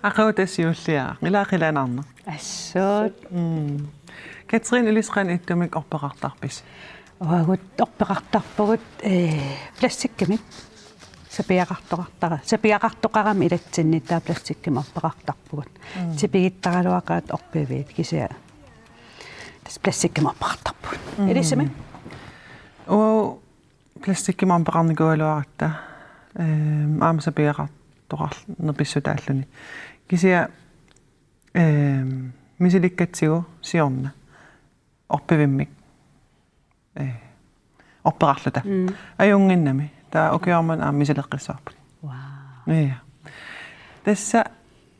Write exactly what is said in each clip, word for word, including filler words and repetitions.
Aqagu tassa juulliaraq, ilaa qilanaarneq. Assut. Mm. Katrine, ilissi qanoq ittumik orpeqartarpisi? Uagut orpeqartarpugut, eh, plastikkimik. Sapiaqartoqartara-, sapiaqartoqarami ilatsinni taava plastikkimik orpeqartarpugut. Mm. Tipigittaraluaqaat orpiviit kisianni. Tassa plastikkimik orpeqartarpugut. Mm. Ilissimi? Uagut plastikkimik orpeqarnikuugaluaratta, ehm, aamma sapiaqartoqarnerpissutaalluni. Kisianni, ehm, misilikkatsigu siorna orpivimmik, eh, orpeqarluta. Mm. Ajunnginnami. Taava ukioq manna aamma misileqqissavarput. Wow. Ja. Tassa,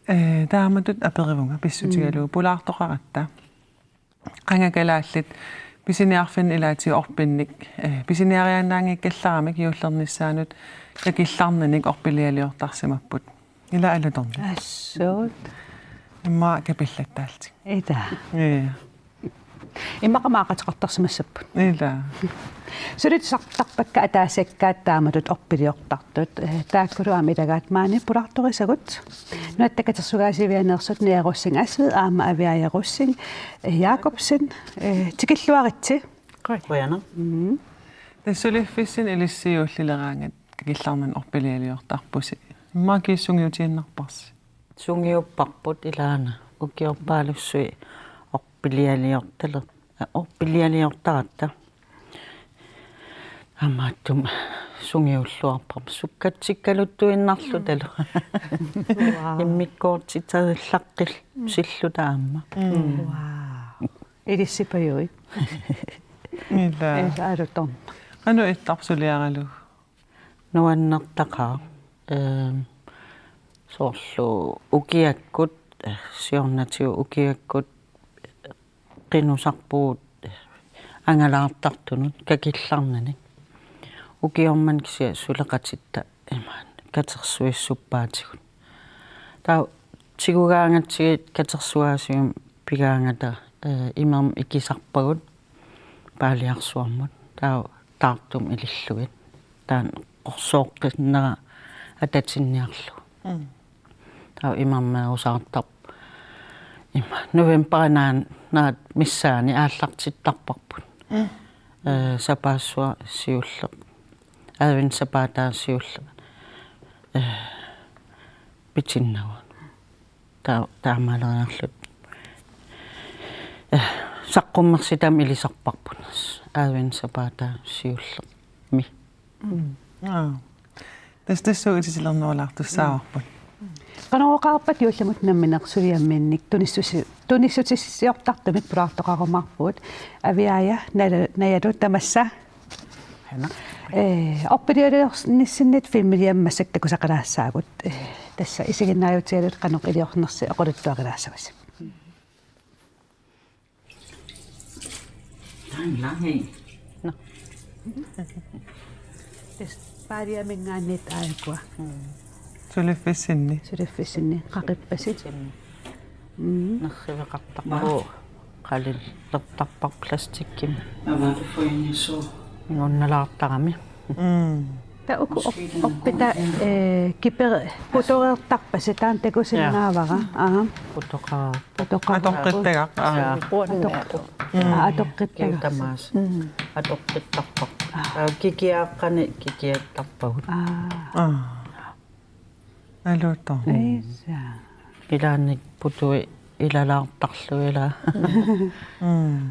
eh, taamatut aperivunga pissutigalugu, mm, pulaartoqaratta. Qanga kalaallit pisiniarfinni ilaatigut orpinnik, eh, pisiniariaannaanngikkallaramik juullernissaanut kakillarninik orpilialiortarsimapput. Ila alutornaq. Assut. Immaqa kapillattaallutik. Ila. Ja. Immaqa aamma aaqateqartarsimassapput. Ila. Suli tusartarpakka ataasiakkaat taamatut orpiliortartut. Eh, taakkulu aamma ilagaat maani pulaartorisagut. Nunatta Katersugaasivianeersut Naja Rosing Asved aamma Aviaja Rosing, eh, Jakobsen, eh, tikilluaritsi. Qujanaq. Mm. Tassa suliffissinni ilissi juullileraangat kakillarninik orpilialiortarpusi. Immaqa kiisa sungiutiinnarparsi? Sungiupparput ilaana. Ukiorpaalussuit orpilialiortaler-, orpilialiortaratta. Taamaattumik sungiulluarparput. Sukkatsikkaluttuinnarlutalu. Wow. Immikkoortitarillaqqil-, silluta aamma. Mm. Wow. Ilissi pajuit. Ila. Ila alutornaq. Qanoq ittarpa suliaralugu? Nuannertaqaaq. Ehm, soorlu ukiakkut, eh, siornatigut ukiakkut qinusarpugut, eh, angalaartartunut kakillarninik. Ukioq manna kisianni suleqatitta imaat katersuissuppaatigut. Taava tigugaangatsigit katersugaasivimmut pigaangata, eh, imermik ikisarpagut Paaliarsuarmut. Taava taartumik ilillugit. Taanna qorsooqqinnera atatinniarlugu. Mm. Taava imermeerusaartarpoq. Ima novembarip naanera missaani aallartittarparput. Mm. Eh, sapaassuaq siulleq. Adventssapaataa siulleq. Eh, pitinnagu. Ta-, taamaaleriarluta. Eh, saqqummersitami ilisarparput. Adventssapaataa siullermi. Mm. Aa. Tassa tassunga ititsilernerulaartussaavarput. Qanorooqaarpat juullimut nammineq suliamminnik tunissusi-, tunissutissiortartumik pulaartoqarumaarpugut. Aviaja, Nala-, Najalu tamassa. Aana. Eh, orpilialiornissinnit filmiliammassak takusaqalaassaagut. Eh, tassa isiginnaajutigalugu qanoq iliornersi oqaluttuarilaassavasi. Taanna hej. Nå. Tassa Paaliaminngaanniit aajukua. Mm. Suliffissinni. Suliffissinni. Qaqippasi. Mm. Nerriveqartarpoq. Qalillertarpara plastikkimi. Hvad var det for en, jeg så? Nuannalaartarami. Mm. Taava uku op-, oqpita, eh, kiper-, putoreertarpasi taanna takusinnaavara. Ja. Aa. Putoqaaq. Putoqaaq. Atoqqittagaq. Aa. Ja. Atoq-, mm, aa, atoqqittagaq. Kiu tamaasa. Mm. Atoqqittarpara. Aa. Taava kikiaaqqani kikiattarpagut. Aa. Aa. Alutor. Isa. Ilaanni putui ilalaartarlugit ilaa. Mm.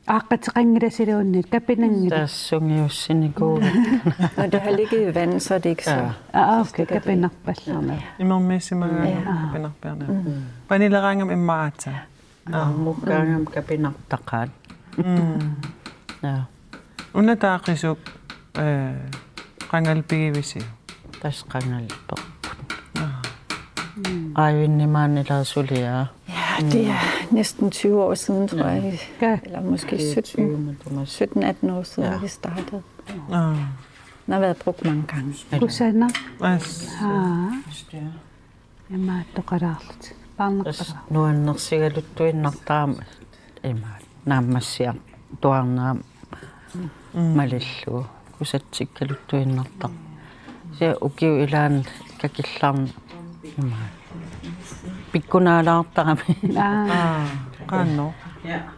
Aaqqateqanngilasiluunniit, kapinanngilaq. Tassa sungiussinikuugakkit. Når det har ligget i vand, så er det ikke så. Ja. Aa, okay, kapinarpallarneq. Imermiissimagaangama, ja, kapinarpiarneq. Mm. Panileraangama immaqa aatsaat. Aa. Aamukkaangama kapinartaqaat. Mm. Ja. Una taava qisuk, eh, qangali pigivisiuk? Tassa qangali perput. Aa. Aavinni maani ilaa suliaq. Ja, det er næsten tyve år siden, tror jeg. Ja. Eller måske sytten, sytten, atten år siden, ja, vi startede. Aa. Den har været brugt mange gange. Kusanaq. As. Aa. Imaattoqalaarlutik. Paarnarpalaarlutik. Nuannersigaluttuinnartarami imaat naammassiartuarnermik malillugu kusatsikkaluttuinnartarami. Kisianni ukiup ilaani kakillarneq imaat pikkunaalaartarami. Aa. Aa, qanoq.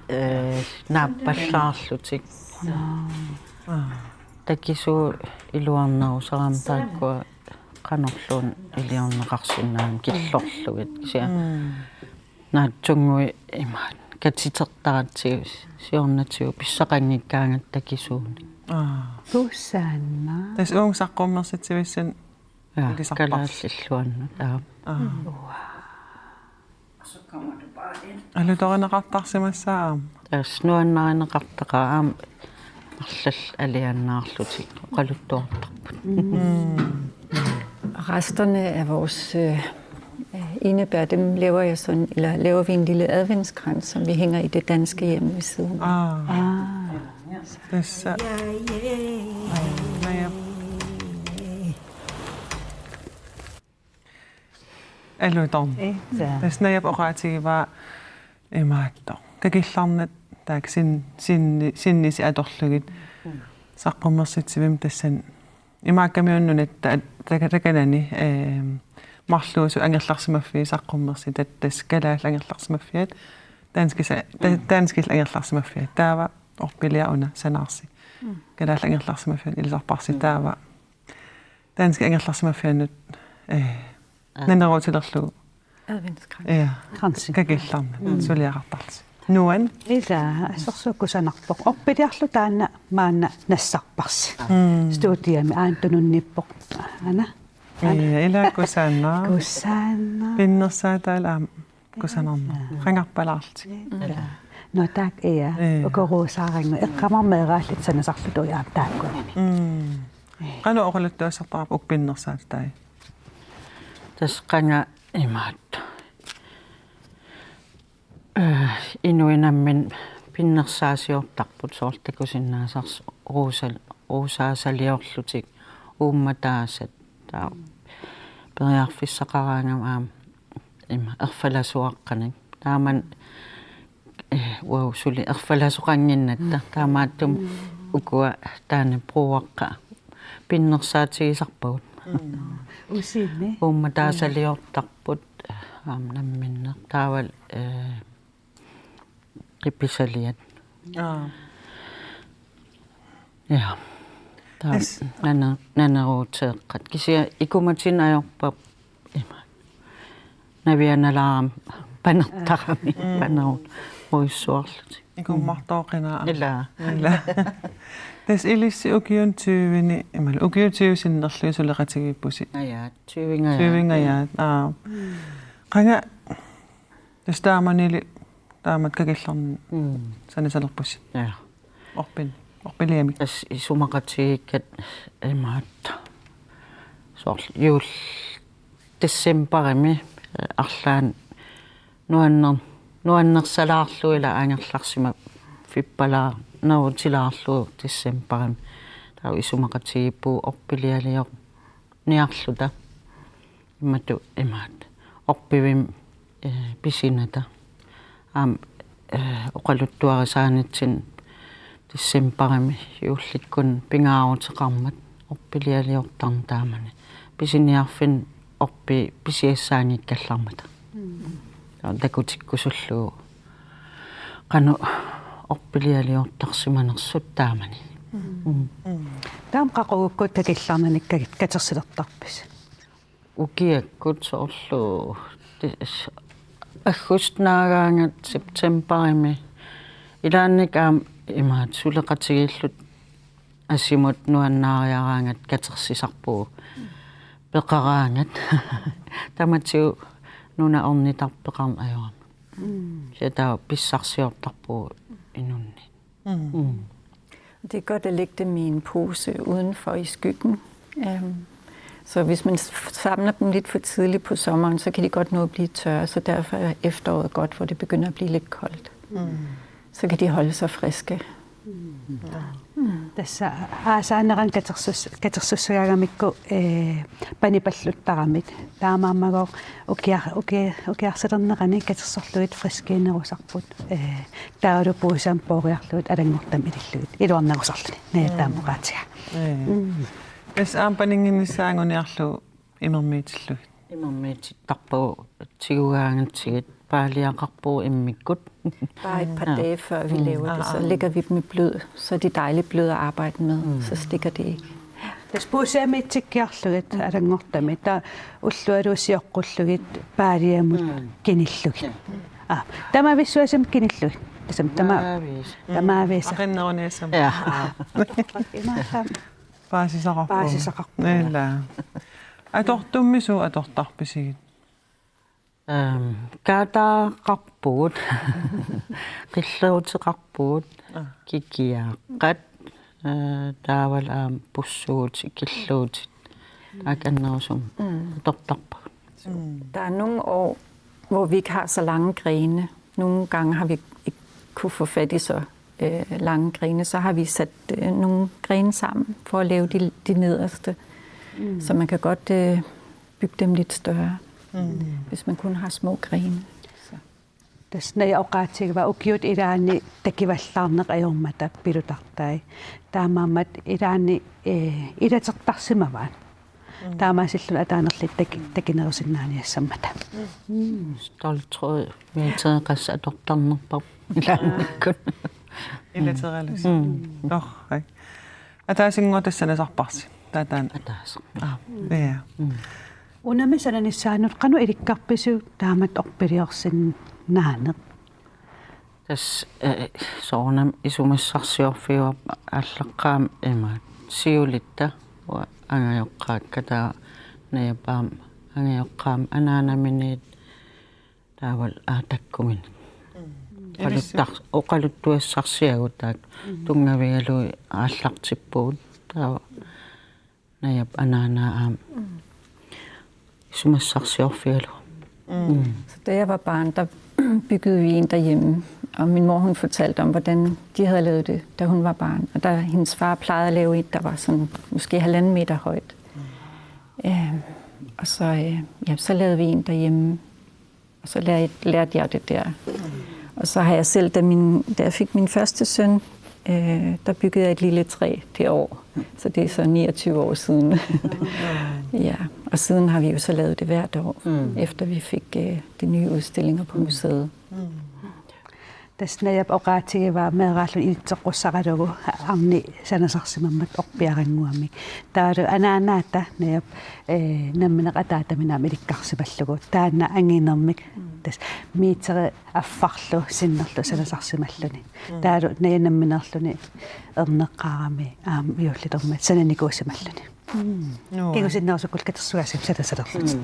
Ee, naappallaarlutik. Takisuut iluarnerusarami taakkua qanorluunniit iliorneqarsinnaammat killorlugit. Kisianni naatsunnguit imaat katitertaratsigu siornatigut pissaqanngikkaangatta takisuunik. Aa. Kusanaq. Tassa uunga saqqummersitsivissunik. Ja, Ilisarpar. Kalaallit Nunaannut. Aa. Aa. Alutorineqartarsimassaaq aamma. Tassa nuannarineqartaqaaq aamma arlallit alianaarlutik oqaluttuartarput. Resterne af vores øh, øh, enebær, dem laver jeg sådan, eller laver vi en lille adventskrans, som vi hænger i det danske hjem ved siden af. Aa. Ah, Tassa. Najap. Alutorn. ja. Tassa Najap oqaatigivaa imaattoq. Kakillarnit taakku sin, sinni, sinnisi atorlugit. Saqqummersitsivimmi tassani. Imaakkamiunnunatta taka-, takanani, ehm, marluusut angerlarsimaffiit saqqummersitat tassa kalaallit angerlarsimaffiat. Danskisa-, da-, danskillu angerlarsimaffiat. Taava orpiliaq una sanaarsi. Kalaallit angerlarsimaffiat ilisarparsi taava. Danskit angerlarsimaffiannut, eh, naneruutilerlugu. Adventskrans. Ja. Kransi. Kakillarnit suliaqartarlutik. Nuan. Ila, assersuut kusanarpoq. Orpiliarlu taanna maanna nassarparsi. Studiami aana tununniippoq. Aana. Ja, ila kusanaq. Kusanaq. Pinnersaataat aamma kusanarneq. Qangarpalaarlutik. Ila. No taak ia. Ja. Uku ruusaarannguit. Eqqaamanngilaat sanasarlutik aamma taakkunani. Mm. Qanoq oqaluttuassartarpa uku pinnersaataat? Tassa qanga imaattoq. Eh, inuit namminneq pinnersaasiortarput soorlu takusinnaasarsi ruusal-, ruusaasaliorlutik uummataasat. Taava periarfissaqaraangama aamma ima erfalasuaqqanik. Taamani, eh, uagut suli erfalasoqannginnatta. Taamaattumik ukua taanna pruuaqqat pinnersaatigisarpagut. Usiinni. Uummataasaliortarput aamma namminneq. Taavalu, eh, qipisaliat. Aa. Ja. Taava Tassa. nana-, naneruuteeqqat. Kisianni ikumatinik ajorpara ima. Navianalaarami panertarami. Panerujussuarlutik. Ikummartooqinaa. Ila. Ila. Tassa ilissi ukiuni tyveni, imaluunniit ukiut tyve sinnerlugit suleqatigiippusi. Ajaat, tyvengajaat. Tyvengajaat. Aa. Qanga tassa taamanili taamatut kakillarneq Mm. sanasalerpusi. Ja. Orpin. Orpiliamik. Tassa isumaqatigiikkatta imaattoq. Soorlu juul decembarimi, eh, arlaannik nuanner-, nuannersalaarlugu ila angerlarsimafippalaanerutilaarlugu decembarimi. Taava isumaqatigiippugut orpilialiorniarluta. Imatut imaattoq. Orpivimmi, eh, pisinata. Aamma, eh, oqaluttuarisaanitsinni decembarimi juullikkunni pingaaruteqarmat orpilialiortarneq taamani. Pisiniarfinni orpiit pisiassaanngikkallarmata. Taava takutikkusullugu qanoq orpilialiortarsimanersut taamani. Mm. Taama qaqugukkut kakillarnanik ka-, katersilertarpisi? Ukiakkut soorlu tis-, aggustip naagaangat septembarimi. Ilaannikkut aamma imaattoq suleqatigiilluta asimut nuannaariaraangatta katersisarpugut peqaraangat. Tamatigut nuna ornitarpoq peqarneq ajorami. Kisianni taava pissarsiortarpugut inunnik. Mm. Det er godt at lægge dem i en pose udenfor i skyggen. Øhm, så hvis man s- samler dem lidt for tidligt på sommeren, så kan de godt nå at blive tørre, så derfor er efteråret godt, hvor det begynder at blive lidt koldt. Mm. Så kan de holde sig friske. Tassa aasaanerani katersus-, katersussagaagamikku, ee, panipalluttaramik. Taamaammagu ukiar-, uki-, ukiarsilernerani katersorlugit friskiinerusarput. Ee, taavalu puisamik puuriarlugit alanngortamik ilillugit. Iluarnerusarluni. Naja taama oqaatigaa. Ee. Tassa aamma paninnginnissaa anguniarlugu imermiitillugit. Imermiitittarpagut tigugaangatsigit paaliaqarpugut immikkut. Bare et par dage før vi laver det, så lægger vi dem i blød, så er de dejligt bløde at arbejde med, så stikker det ikke. Tassa puisamik itsikkiarlugit alanngortamik, taava ullualuusiorqullugit paaliamut kinillugit. Aa, tamavissuasam kinillugit. Tassami tama-, tamaviisa. Aqinneruniassam. Ja. Imaasam. Paasisaqarpoq. Paasisaqarpoq. Ila. Atortummi suut atortarpisigit? Ehm, kaataaqarpugut. Qilleruteqarpugut. Kikiaaqqat. Ee, taavalu aamma pussuutit, killuutit. Taakku annerusumik atortarpagut. Der er nogle år, hvor vi ikke har så lange grene. Nogle gange har vi ikke kunne få fat i så øh, lange grene, så har vi sat øh, nogle grene sammen for at lave de, de nederste, så man kan godt øh, bygge dem lidt større, hvis man kun har små grene. Så. Tassa Naja oqaatigivaa ukiut ilaanni takivallaarneq ajormata pilutartai. Taamaammat ilaanni, ee, ilatertarsimavaat. Taamaasilluni ataanerli taki-, takinerusinnaaniassammata. Ståltråd, meteeqassaq atortarnerpaavoq ilaannikkut. Ilateralus. Torrak. Ataasinngooq tassa nasarparsi. Taava taanna. Ataaseq. Aa, ja. Unami sananissaanut qanoq ilikkarpisiuk taamatut orpiliorsinnaaneq? Tassa, ee, soorunami isumassarsiorfigaarput aallaqqaammut ima siulitta uanga angajoqqaakka taava Najap aamma angajoqqaammat anaanaminiit taavalu aatakkuminik. Oqaluttar-, oqaluttuassarsiagut taakku tunngavigalugit aallartippugut taava Najap anaanaa aamma isumassarsiorfigalugu. Så da jeg var barn, der byggede vi en derhjemme, og min mor, hun fortalte om, hvordan de havde lavet det, da hun var barn. Og der, hendes far plejede at lave et, der var sådan måske halvanden meter højt. Øh, og så, øh, ja, så lavede vi en derhjemme. Og så lærte, lærte jeg det der. Og så har jeg selv, da, min, da jeg fik min første søn, øh, der byggede jeg et lille træ det år. Så det er så niogtyve år siden. Ja, og siden har vi jo så lavet det hvert år, efter vi fik øh, de nye udstillinger på museet. Tassa Najap oqaatigivaa meeraalluni ilitseqqussaralugu arni sanasarsimammat orpiarannguamik. Taavalu anaanaata Najap, ee, nammineq ataataminik aamma ilikkarsimallugu. Taanna anginermik. Tassa meter affarlu sinnerlugit sanasarsimalluni. Taavalu Naja nammineerluni erneqqaarami aamma juullilermat sananikuusimalluni. Kingusinnerusukkut katersugaasiit satasalerlutik.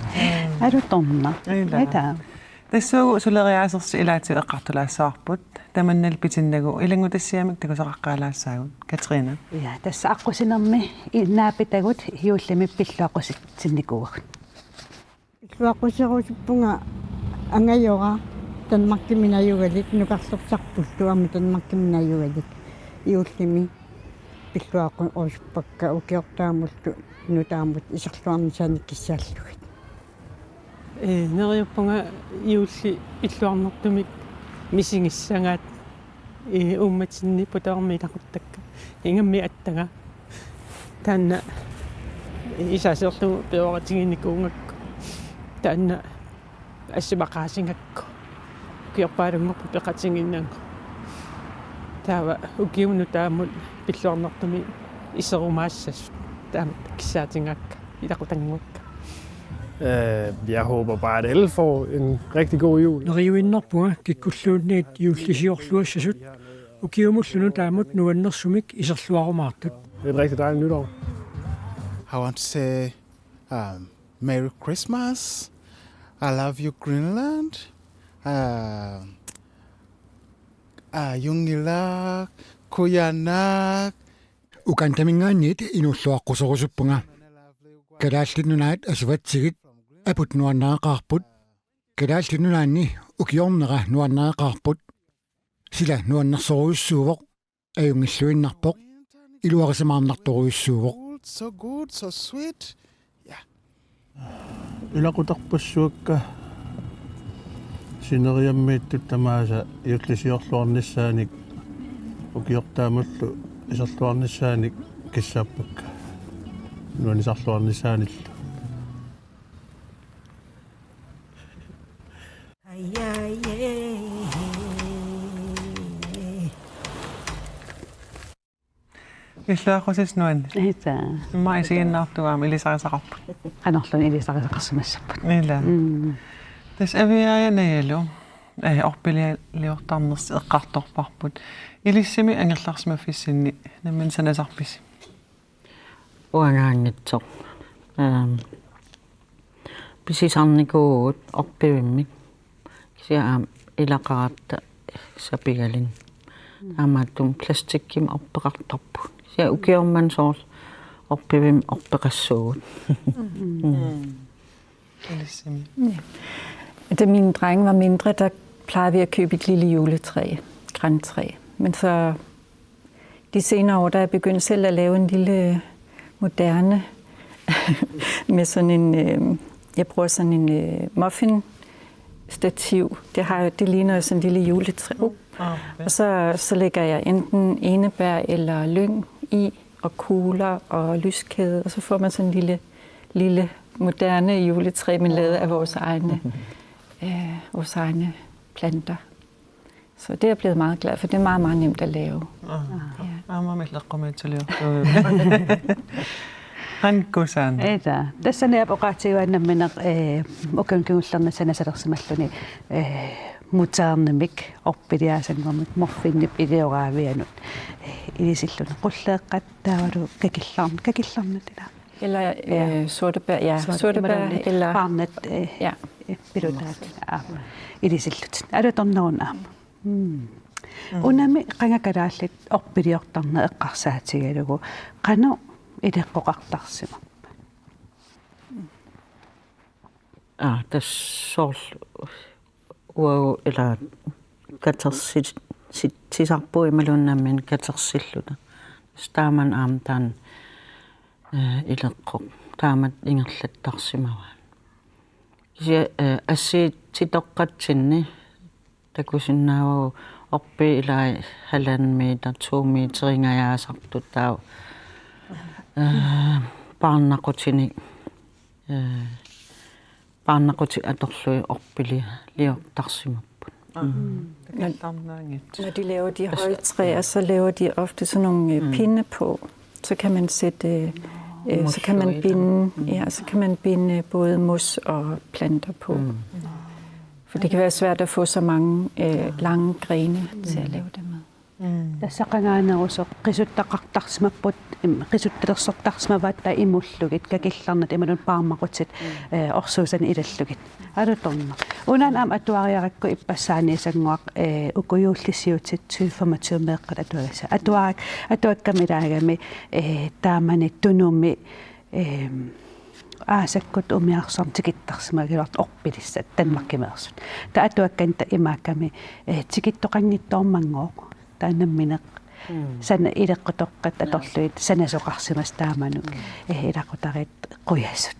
Alutornaq. Ila. Ila. Tassuugu suleriaasersi ilaatigut eqqartulaassavarput. Tamannali pitinnagu ilanngutassiamik takusaqaqqaalaassaagut. Katrine. Ja, tassa aqqusinermi i-, naapitagut juullimi pilluaqqusitsinnikuuagut. Pilluaqquserusuppunga angajora Danmarkimi najugalik, nukarlersarpullu aamma Danmarkimi najugalik. Juullimi pilluaqquserusuppakka ukiortaamullu nutaamut iserluarnisaanik kissaallugit. Ee, neriuppunga juulli pilluarnertumik misigissagaat, ee, uummatinni putoormi ilaquttakka. Ingammik attaga. Taanna, ee, isaasiorlugu peqatiginikuugakku. Taanna assut maqaasigakku. Ukiorpaalunngorpoq peqatigiinnagu. Taava ukiumut nutaamut pilluarnertumik iserumaassasut. Taama kissaatigaakka. Ilaqutannguakka. Øh, jeg håber bare, at alle får en rigtig god jul. Neriuinnarpunga kikkulluunniit juullisiorluassasut ukiumullu nutaamut nuannersumik iserluarumaartut. Et rigtig dejligt nytår. I want to say, um, Merry Christmas. I love you, Greenland. Uh, uh, Yungilak, Kuyanak. Ugandaminngaanniit inuulluaqquserusuppunga. Kalaallit Nunaat asuatsigit aput nuannareqaarput. Kalaallit Nunaanni ukiornera nuannareqaarput. Sila nuannersorujussuuvoq. ajunngilluinnarpoq, iluarisimaarnartorujussuuvoq. So good, so sweet. Ja. Ilaqutarpassuakka sineriammiittut tamaasa juullisiorluarnissaanik ukiortaamullu iserluarnissaanik kissaappakka. Nuannisarluarnissaanillu. Illuaqusis nuanni. Ita. Immaqa isiginnaartugaama ilisarisaqarput. Qanorluunniit ilisarisaqarsimassapput. Ila. Mm. Tassa Aviaja Najalu, eh, orpilialiortarnersi eqqartorparput. Ilissimi angerlarsimaffissinni nammineq sanasarpisi? Uangaanngitsoq. Ehm, pisisarnikuuvugut orpivimmik. Kisianni aamma ilaqaratta sapigalin. Taamaattumik plastikkimik orpeqartarpugut. Kisianni ukioq manna soorlu orpivimmik orpeqassuugut. Ilissimi. Ja. Da mine drenge var mindre, der plejede vi at købe et lille juletræ, grantræ. Men så de senere år, der er jeg begyndt selv at lave en lille moderne med sådan en, øh, jeg bruger sådan en øh, muffin stativ. Det, har, det ligner jo sådan en lille juletræ. Ah, Og så, så lægger jeg enten enebær eller lyng i, og kugler og lyskæde, og så får man sådan en lille, lille moderne juletræ, men lavet af vores egne, øh, vores egne planter. Så det er jeg blevet meget glad for. Det er meget, meget nemt at lave. Ah, aamma milleqqumiitsuliortuuvoq. Hankusan. Ita. Tassani aap oqaatigivaannammineq eh, ukiuni kingullerni sanasalersimalluni eh, muternimik orpiliaasanngormik muffinip ilioraavianut eh, ilisilluni qulleeqqat taavalu kakillarn kakillarnat ila. Eller øh, sortebær, ja, sortebær, eller barnet eh, ja. Pilutaat aamma ilisillutit. Alutorneruna aamma. Mm. Unami qanga kalaallit orpiliortarneq eqqarsaatigalugu qanoq ileqqoqartarsimappat? Aa, tassa soorlu uagut ila katersit sit tisarpu imaluunniit nammineq katersilluta. Tassa taamani aamma taanna eh, ileqqoq taamatut ingerlattarsimavaat. Kisianni eh, assigiititoqqatsinni takusinnaavagut orpiit ilai halvanden meter, to meteringajaasartut taava eh, paarnaqutinik eh, paarnaqutit atorlugit orpiliortarsimapput. Takallarnaanngitsoq. Når de laver de høje træer, så laver de ofte sådan nogle øh, pinde på. Så kan man sætte, øh, øh, så kan man binde, ja, så kan man binde øh, både mos og planter på. For det kan være svært at få så mange øh, lange grene til at lave det med. Tassa qangaanerusoq qisuttaqartarsimapput im- qisuttalersortarsimavaat taava imullugit kakillarnat imaluunniit paarnaqutit eh, orsuusanik ilallugit. Alutorneq. Unaana aamma atuariarakku ippassaaniissannguaq eh, uku juullisiutit tyve femogtyve meeqqat atuagassat. Atuarak atuakkami ilaagami eh, taamani Tunumi eh, aasakkut umiarsuarmi tikittarsimagaluartut orpilissat Danmarkimeersut. Taava atuakkani taava imaakkami eh, tikittoqanngitsoormanngooq. Taava nammineq sana ileqqutoqqat atorlugit sanasoqarsimasut taamanut eh, ilaqutariit qujasut.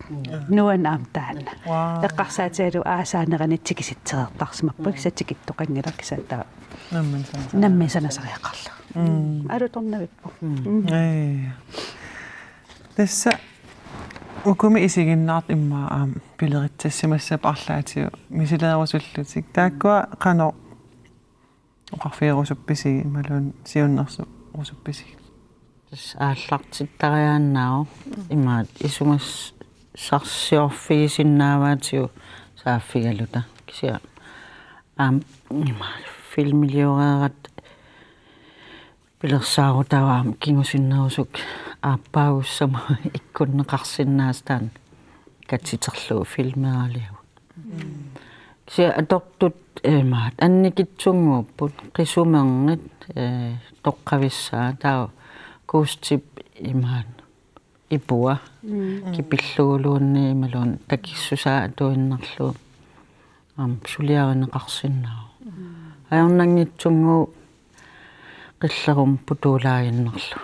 Nuann aamma taanna. Wow. Eqqarsaatigalugu aasaanerani tikisitsereertarsimapput kisianni tikittoqanngilaq kisianni taava Nammineq sana. Nammineq sanasariaqarlugu. Alutornavippoq. Ee. Tassa ukumi isiginnaartut immaqa aamma pileritsassimassappat arlaatigut misileerusullutik. Taakkua qanoq oqarfigerusuppisigit imaluunniit siunnersuerusuppisigit? Tassa aallartittariaannaavoq imaattoq isumassarsiorfigisinnaavaatigut saaffigaluta. Kisianni aamma imaattoq filmilioreeratta pilersaarutaavoq aamma kingusinnerusukkut aappaagussamut ikkunneqarsinnaasut taanna katsiterlugu filmeeraliagut. Kisianni atortut imaattoq annikitsunnguupput qisumerngit eh, toqqavissaat taava Kuustip imaattoq ipua kipilluguluunniit imaluunniit takissusaa atuinnarlugu aamma suliarineqarsinnaavoq. Ajornanngitsunnguuvoq Qillerummi putuulaaginnarlugu.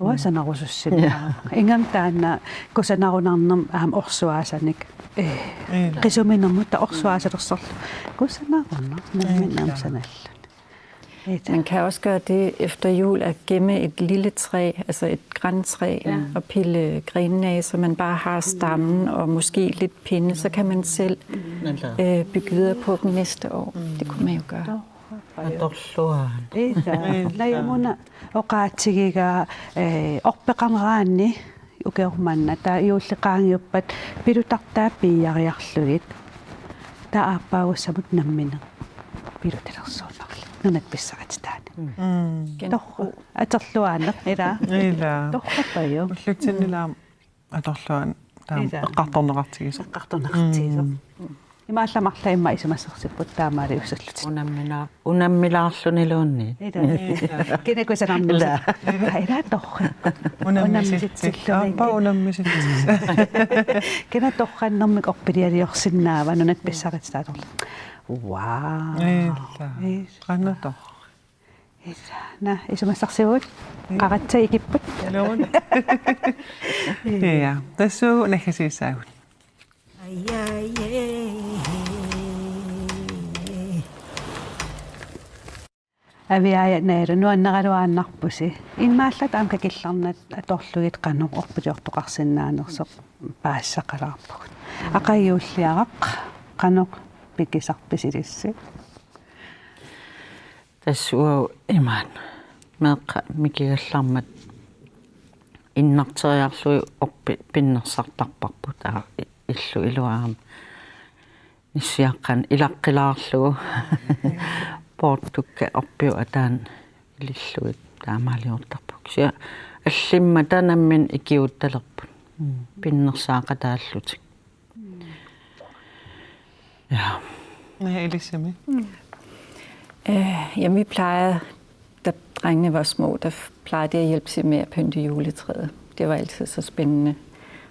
Uanga sanarusussimavara. Ja. Ingammik taanna kusanarunarnermik aamma orsuaasanik, eh, mm, qisuminermut taava orsuaasalersorlu. Kusanarunarnermik aamma sanalluni. Ida. Man kan også gøre det efter jul at gemme et lille træ, altså et grantræ, ja, og pille grenene af, så man bare har stammen og måske lidt pinde, så kan man selv, øh, bygge videre på dem næste år. Det kunne man jo gøre. Atorluaannaq. Ida. Ida. Najamuna oqaatigigaa, eh, orpeqarneraanni ukioq manna taava juulli qaangiuppat pilutartaat piiariarlugit. Taava aappaagussamut nammineq pilutalersuunerli. Nunat pissarititaani. Mm. Torrak. Atorluaannaq, ila. Ila. Torrappajuk. Ullutsinnilaam atorluaannaq taama, ila, eqqartorneqartigisoq. Eqqartorneqartigisoq. Mm. Imaallaat marluk immaqa isumassarsipput taamaaliussallutik. Unammila-, unammilaarluniluunniit. Ila. Ila. Kina kusanarnersoq. Ila. Ila torrak. Unammisitsik. Unammisitsilluunniit. Aappa unammisitsik. Kina torrannermik orpilialiorsinnaava nunat pissarititaat atorlugu. Wow. Ila. Ila. Qanoq torrak. Ila, naa, isumassarsivugut. Mm. Qaratsat ikipput. Iluun. Ja, tassuugu naggasiissaagut. Aviaaja Najalu, nuanneraluaannarpusi. Immaallat aamma kakillarnat atorlugit qanoq orpiliortoqarsinnaanersoq paasisaqalaarpugut. Aqagu juulliaraq, qanoq pikisarpisi ilissi? Tassa uagut imaat meeqqat mikigallarmat innarteriarlugit orpit pinnersartarparput, taava i-, illup iluani nissiaqqanik ilaqqilaarlugu poortukkat orpiup ataani ilillugit taamaaliortarput. Kisianni allimmata nammineq ikiuuttalerput. Mm. Pinnersaaqataallutik. Ja. Ja, ilissimi. Øh, jamen, vi plejer, da drengene var små, der f-, plejede de at hjælpe til med at pynte juletræet. Det var altid så spændende.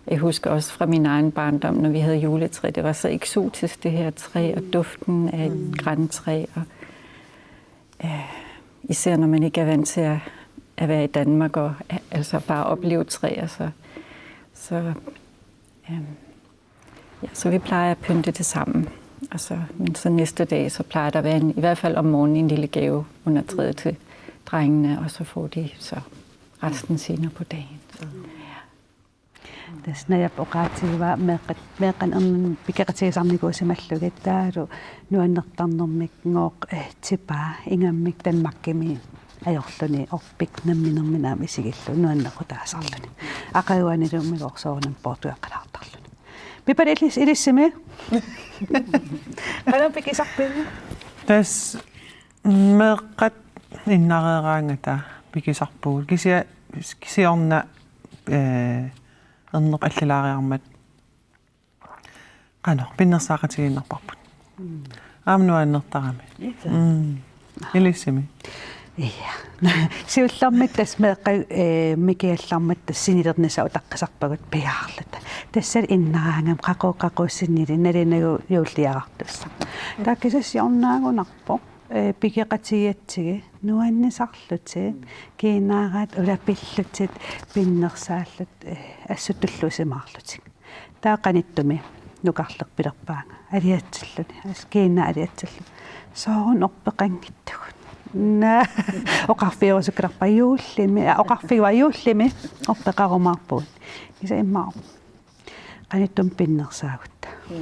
Jeg husker også fra min egen barndom, når vi havde juletræ, det var så eksotisk, det her træ, og duften af et grantræ, og, øh, især når man ikke er vant til at, at være i Danmark og, øh, altså bare opleve træer, så, så, øhm, ja, så vi plejer at pynte det sammen. Og så, men så næste dag, så plejer der at være en, i hvert fald om morgenen, en lille gave under træet til drengene, og så får de så resten senere på dagen. Så, ja. Tassa Najap oqaatigivaa meeqqat, meeqqat erninnut pikeqatigisarnikuusimallugit, taavalu nuannertarnermik, ngooq, eh, tipaa, ingammik Danmarkimi ajorluni orpik namminermini aamma isigillugu nuannequtaasarluni. Aqaguanilu umilu soorunami poortugaqqalaartarluni. Pipaluk ilis-, ilissimi? Qanoq pikisarpisi? Tassa meeqqat innareeraangata pikisarpugut. Kisia-, kisiorna, eh, erneq allilaariarmat qanoq pinnersaaqatigiinnarparput. Mm. Aamma nuannertarami. Ilaa. Mm. Ilissimi. Ja. Siullermik tassa meeqqat, eh, mikigallarmat tassa sinilernissaq utaqqisarpagut piaarluta. Tassalu innaraangama qaqugu qaqugu sinili nalinagu juulliarartussaq. Taava kisianni siornaagunarpoq, eh, pikeqatigigatsigit nuannisarlutit, kiinaaraat ulapillutit, pinnersaallutit, eh, assut tulluusimaarlutik. Taava qanittumi nukarleq pilerpaanga. Aliatsilluni. As-, kiinaa aliatsillugu. Soorunami orpeqanngitsugut. Naa. Oqarfigerusukkaluarpara juullimi. Aa, oqarfigivara juullimi. Orpeqarumaarpugut. Kisianni immaqa qanittumi pinnersaagutta. Mm.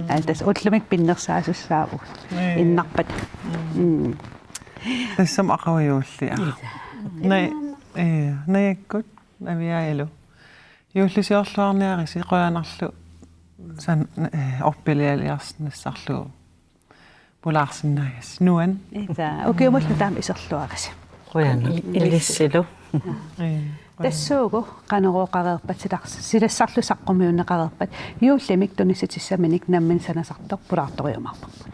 Aa, tassa ullumikkut pinnersaasussaavagut. Mm. Innarpata. Mm. Tassami aqagu juulliaraq. Ilaa. Naj-, ee, Najakkut, Aviaajalu. Juullisiorluarniarisi qujanarlu san-, eh, orpilialiarsinnassarlugu pulaarsinnaagassi. Nuann. Ilaa, ukiumullu taama iserluarisi. Qujanaq. Il-, ilissilu. Eh, qujanaq. Tassuugu, qanorooqareerpat silars-, silassarlu saqqummiunneqareerpat, juullimik tunissutissaminik nammineq sanasartoq pulaartorujumaarparput.